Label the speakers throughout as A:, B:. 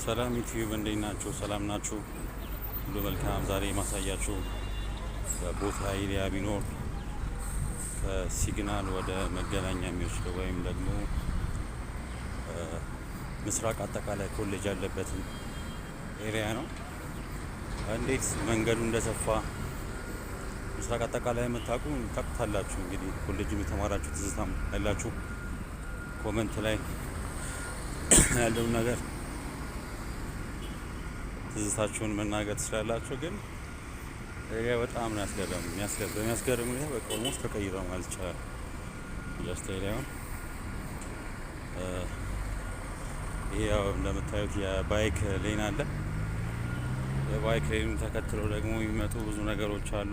A: ሰላም ዩቲዩብ፣ እንዴት ናችሁ? ሰላም ናችሁ? ሁሉ መልካም። ዛሬ ማሳያችሁ በቦታ area ቢኖር ከሲግናል ወደ መገናኛ የሚወስደው ወይም ደግሞ ምስራቅ አጠቃላይ ኮሌጅ ያለበትን area ነው። እንዴት መንገዱ እንደሰፋ ምስራቅ አጠቃላይ የምታውቁ ታውቁታላችሁ። እንግዲህ ኮሌጅም የተማራችሁ ትዝታም ያላችሁ comment ላይ ያለውን ነገር ትዝታችሁን መናገር ትችላላችሁ። ግን area በጣም ነው ያስገረም በሚያስገርም ሁኔታ በቃ almost ተቀይሯል ማለት ይቻላል። Just area ውን ይሄ ያው እንደምታዩት የ bike lane አለ። የ bike lane ኑን ተከትለው ደግሞ የሚመጡ ብዙ ነገሮች አሉ።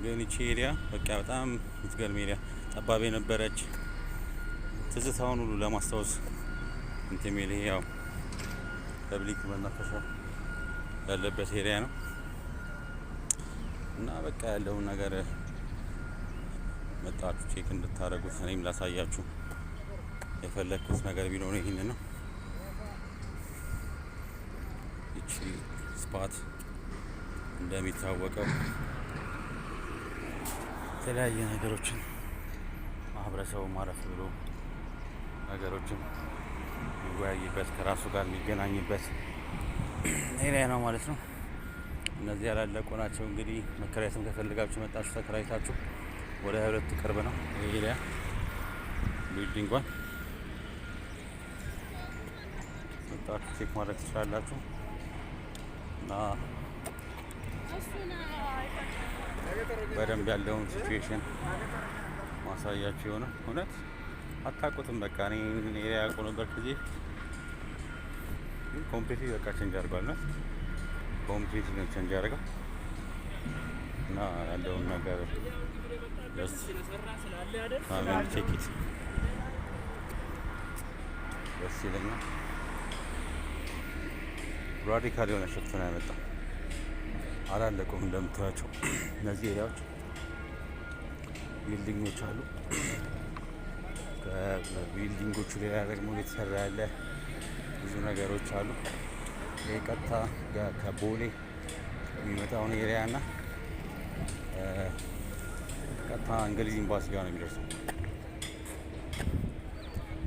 A: ግን ይቺ area በቃ በጣም የምትገርም area፣ ጠባብ የነበረች፣ ትዝታውን ሁሉ ለማስታወስ እንትን የሚል፣ ይሄ ያው public መናፈሻ ያለበት area ነው እና በቃ ያለውን ነገር መጣችሁ check እንድታደርጉት እኔም ላሳያችሁ የፈለግኩት ነገር ቢኖር ይህን ነው። ይቺ spot እንደሚታወቀው የተለያየ ነገሮችን ማህበረሰቡ ማረፍ ብሎ ነገሮችን የሚወያይበት፣ ከራሱ ጋር የሚገናኝበት area ነው ማለት ነው። እነዚህ ያላለቁ ናቸው። እንግዲህ መከራየትም ከፈልጋችሁ መጣችሁ ተከራይታችሁ፣ ወደ 22 ቅርብ ነው ይሄ area። Building ጓን መጣችሁ check ማድረግ ትችላላችሁ እና በደንብ ያለውን situation ማሳያችሁ የሆነ እውነት አታውቁትም። በቃ እኔ area ያውቁ ነበር ከዚህ ግን completely በቃ change አድርጓል ነው፣ completely ነው change ያደርገው እና ያለውን ነገር just check it፣ ደስ ይለኛል። Radical የሆነ shift ነው ያመጣው። አላለቁም። እንደምታያቸው እነዚህ area ዎች building ኦች አሉ። ከ building ኦቹ ሌላ ደግሞ እየተሰራ ያለ ብዙ ነገሮች አሉ። ይህ ቀጥታ ከቦሌ የሚመጣውን area እና ቀጥታ እንግሊዝ ኤምባሲ ጋር ነው የሚደርሰው።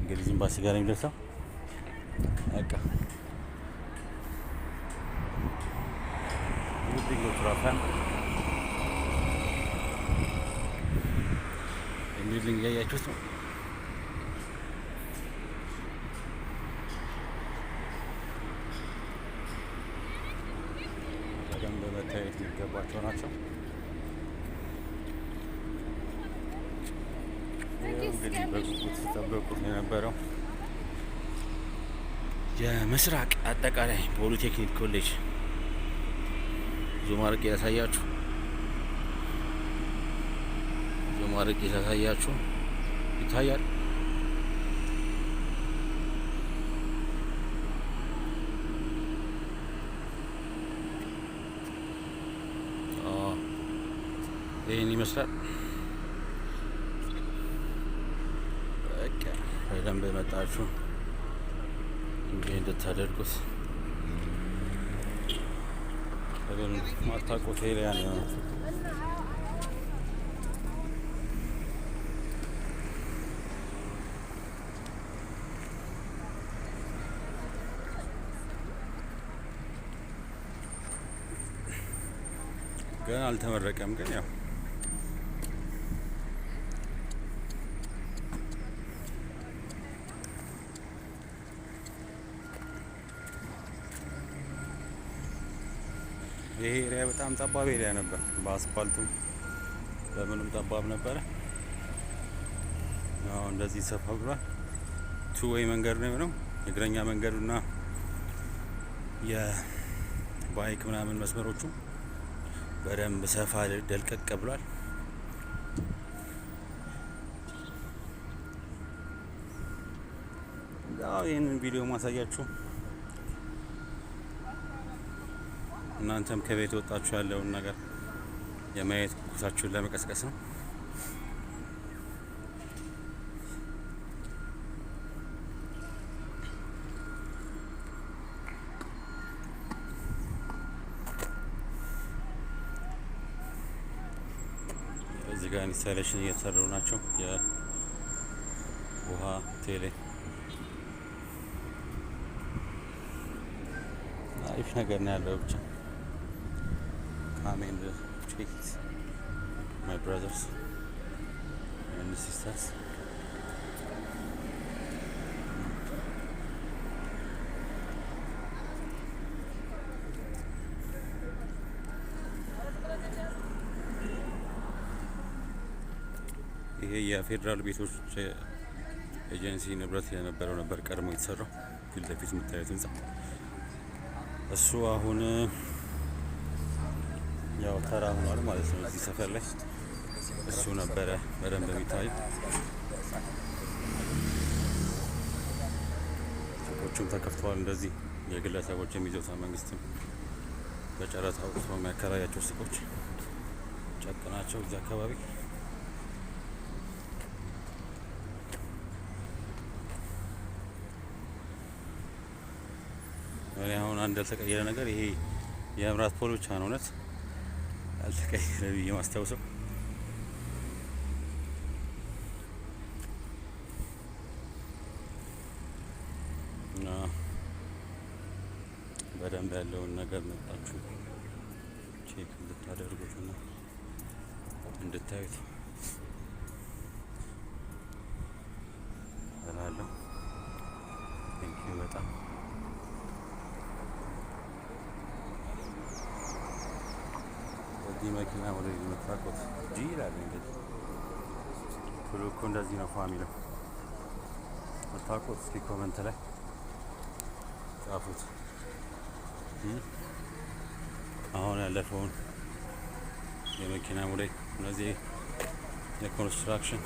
A: እንግሊዝ ኤምባሲ ጋር ነው የሚደርሰው። በቃ building ኦቹ ራሱ building እያያችሁት ነው። በደንብ መታየት የሚገባቸው ናቸው። እንግዲህ በጉጉት ሲጠበቁት የነበረው የምስራቅ አጠቃላይ ፖሊቴክኒክ ኮሌጅ zoom አድርጌ ያሳያችሁ፣ zoom አድርጌ ያሳያችሁ ይታያል። ይህን ይመስላል። በቃ በደንብ የመጣችሁ እንዲህ እንድታደርጉት ማታውቁት area ነው። ገና አልተመረቀም፣ ግን ያው ይሄ area በጣም ጠባብ area ነበር። በአስፋልቱ በምንም ጠባብ ነበረ። ያው እንደዚህ ሰፋ ብሏል። Two way መንገድ ነው የሆነው። የእግረኛ መንገዱና የ bike ምናምን መስመሮቹ በደንብ ሰፋ ደልቀቅ ብሏል። ያው ይህንን ቪዲዮ ማሳያችሁ እናንተም ከቤት ወጣችሁ ያለውን ነገር የማየት ጉጉታችሁን ለመቀስቀስ ነው። ጋር installation እየተሰሩ ናቸው። የውሃ ቴሌ አሪፍ ነገር ነው ያለው። ብቻ come and check it, my brothers and sisters። ይሄ የፌዴራል ቤቶች ኤጀንሲ ንብረት የነበረው ነበር ቀድሞ የተሰራው፣ ፊት ለፊት የምታዩት ህንጻ። እሱ አሁን ያው ተራ ሆኗል ማለት ነው። እዚህ ሰፈር ላይ እሱ ነበረ በደንብ የሚታየው። ሱቆቹም ተከፍተዋል። እንደዚህ የግለሰቦች የሚይዞታ መንግስትም በጨረታ አውጥቶ የሚያከራያቸው ሱቆች ጨቅ ናቸው እዚህ አካባቢ። እኔ አሁን አንድ ያልተቀየረ ነገር ይሄ የመብራት pole ብቻ ነው እውነት ያልተቀየረ ብዬ ማስታውሰው። እና በደንብ ያለውን ነገር መጣችሁ check እንድታደርጉት እና እንድታዩት እላለሁ። Thank you በጣም። በዚህ መኪና ወደ የምታውቁት G ይላል እንግዲህ፣ ቶሎ እኮ እንደዚህ ነው ፏ የሚለው። የምታውቁት እስኪ comment ላይ ጻፉት። አሁን ያለፈውን የመኪና ሞዴል፣ እነዚህ የ construction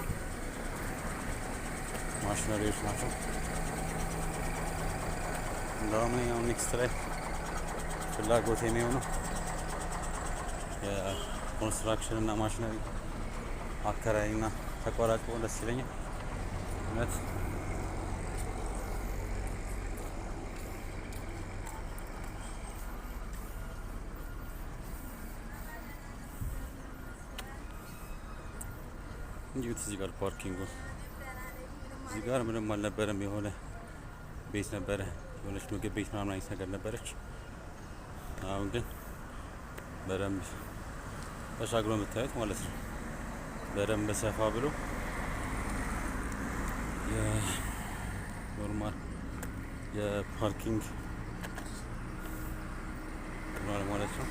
A: machinery ዎች ናቸው። እንደውም እኔ አሁን next ላይ ፍላጎት የሚሆነው የ construction እና ማሽነሪ አከራይና ተቋራጭ ቢሆን ደስ ይለኛል። እውነት። እንዲሁት እዚህ ጋር parking ኡ እዚህ ጋር ምንም አልነበረም። የሆነ ቤት ነበረ፣ የሆነች ምግብ ቤት ምናምን አይነት ነገር ነበረች። አሁን ግን በደንብ ተሻግሮ የምታዩት ማለት ነው። በደንብ ሰፋ ብሎ የ normal የ parking ሆኗል ማለት ነው።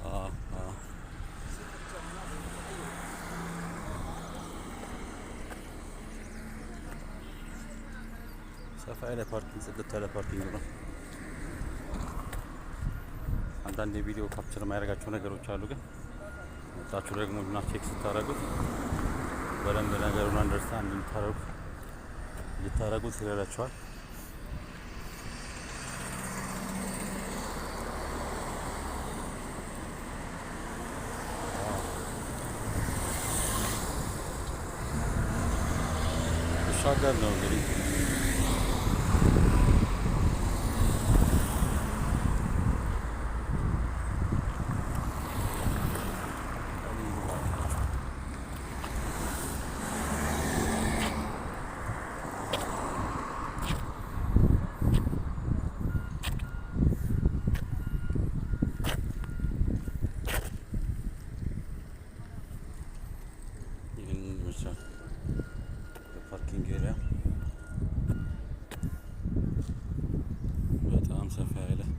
A: አ ሰፋ ያለ parking፣ ጽድት ያለ parking ነው። አንዳንድ የቪዲዮ capture የማያደርጋቸው ነገሮች አሉ፣ ግን መጣችሁ ደግሞ እና check ስታደርጉት በደንብ ነገሩን understand እንድታደርጉት ይረዳችኋል። ይሻገር ነው እንግዲህ። ይህን ይመስላል የ parking area፣ በጣም ሰፋ ያለ ነው።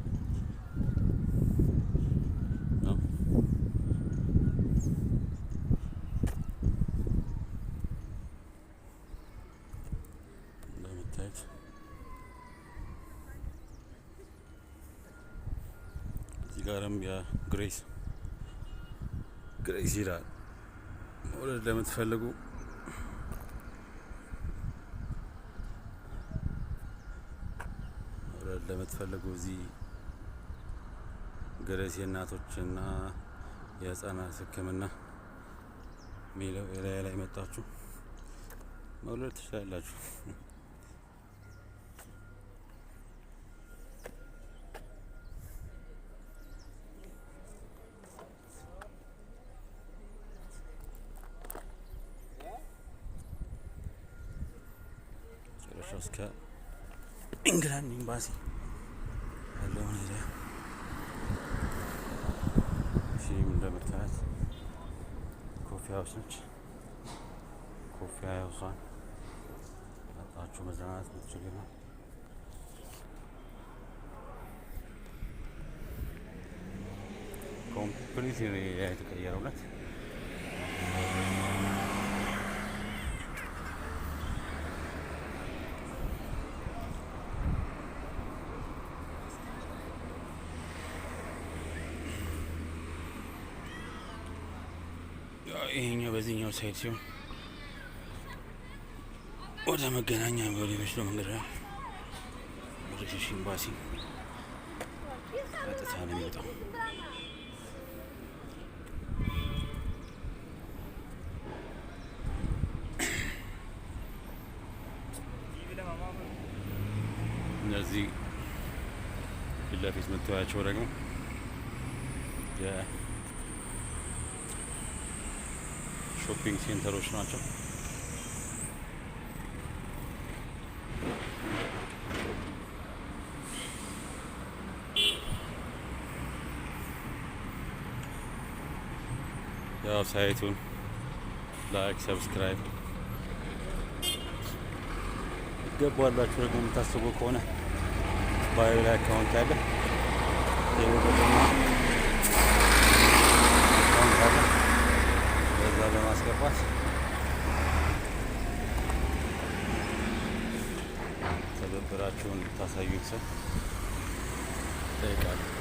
A: እንደምታዩት እዚህ ጋርም የግሬስ ግሬስ ይላል። መውለድ ለምትፈልጉ እዚህ ግሬስ የእናቶችና የህፃናት ሕክምና የሚለው area ላይ መጣችሁ መውለድ ትችላላችሁ። እስከ ኢንግላንድ ኤምባሲ ያለውን area። እሺ፣ እንደምታያት coffee house ነች። Coffee house ኧን መጣችሁ መዝናናት የምትችሉ ነው። Complete የተቀየረውለት። ይሄኛው በዚህኛው side ሲሆን ወደ መገናኛ ወደሚወስደው መንገድ ነው። ብሪቲሽ ኤምባሲ ቀጥታ ነው የሚወጣው። እነዚህ ፊት ለፊት የምታያቸው ደግሞ የ shopping center ኦች ናቸው። ያው site ኡን like፣ subscribe ይገባላችሁ ደግሞ የምታስቡ ከሆነ bio ላይ account አለ፣ የወደደና account አለ። በዛ በማስገባት ትብብራችሁን እንድታሳዩት ሰው እጠይቃለሁ።